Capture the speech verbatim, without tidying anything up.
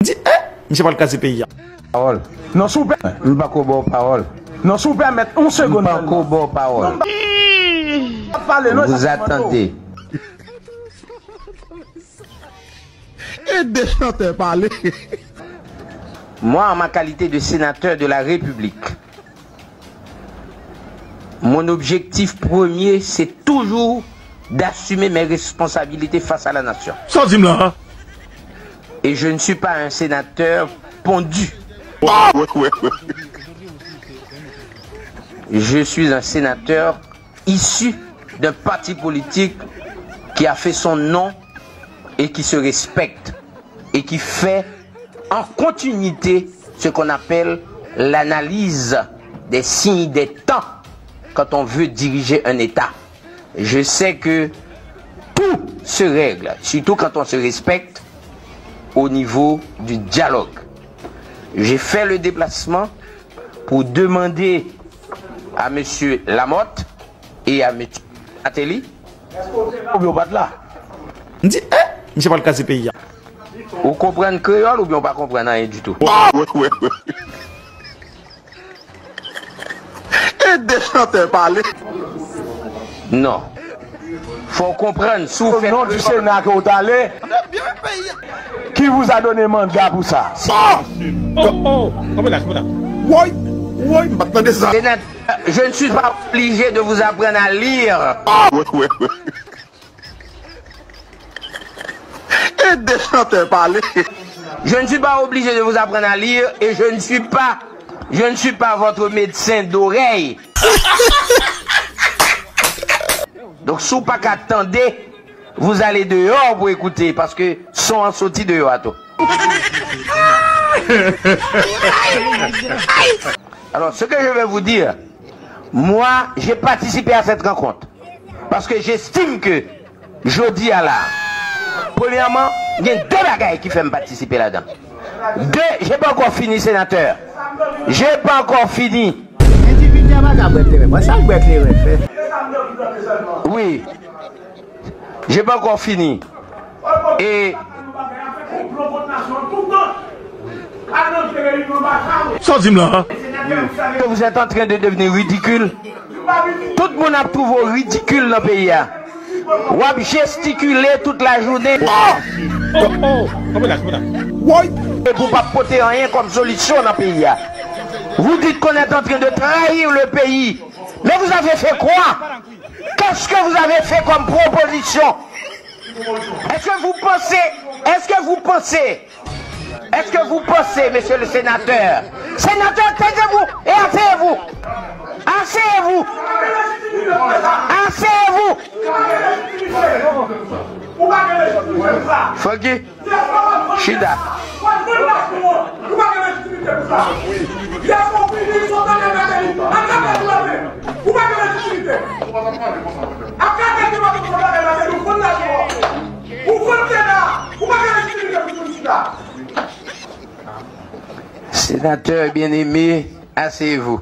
M di, eh, misye pral kraze peyi a. Pawòl. Non, si w pè- M pako ba w pawòl. Non, si w pèmèt, yon segonn. M pako ba w pawòl. Non, m pa- Vous attendez. E de chantè pale. Moi, en ma qualité de sénateur de la République, mon objectif premier, c'est toujours d'assumer mes responsabilités face à la nation. Sa w di m la a? Et je ne suis pas un sénateur pondu. Je suis un sénateur issu d'un parti politique qui a fait son nom et qui se respecte et qui fait en continuité ce qu'on appelle l'analyse des signes des temps quand on veut diriger un État. Je sais que tout se règle, surtout quand on se respecte au niveau du dialogue. J'ai fait le déplacement pour demander à monsieur Lamothe et à monsieur Martelly. Oubyen w pa t la? M di, eh, misye pral kraze peyi a. Ou konprann kreyòl oubyen w pa konprann anyen ditou? E de chantè pale. Non. Fò w konprann, si w fè... Au nom du Sénat que vous allez, qui vous a donné mandat pour ça? Oh! Oh, oh! Kanpe la, kanpe la. Woy! Woy, m pa t tande sa. Sénateur, je ne suis pas obligé de vous apprendre à lire. E de chantè pale. Je ne suis pas obligé de vous apprendre à lire et je ne suis pas, je ne suis pas votre médecin d'oreille. Donk, si w pa ka tande, vous allez dehors pour écouter, paske son an soti deyò a tou. Alors, ce que je vais vous dire, moi, j'ai participé à cette rencontre. Paske j'estime que jodi a la, premyèman, gen de bagay ki fè m patisipe ladan. De, j'ai pas encore fini, sénateur. J'ai pas encore fini. Endividi a pa ka bwè kleren. Mwen sa k bwè kleren fè. Oui. J'ai pas encore fini. Et Sa w di m la a? Que vous êtes en train de devenir ridicule. Tout moun ap twouve w ridikil nan peyi a. W ap jestikile tout lajounen. Oh! Oh, oh! Kanpe la, kanpe la. Woy! E pou pa pote anyen kòm solisyon nan peyi a. Vous dites qu'on est en train de trahir le pays. Mais vous avez fait quoi? Qu'est-ce que vous avez fait comme proposition? Est-ce que vous pensez, est-ce que vous pensez, est-ce que vous pensez, monsieur le sénateur, sénateur, taisez-vous et asseyez-vous. Asseyez-vous. Asseyez-vous. Francky, chita. Sénateur bien-aimé, asseyez-vous.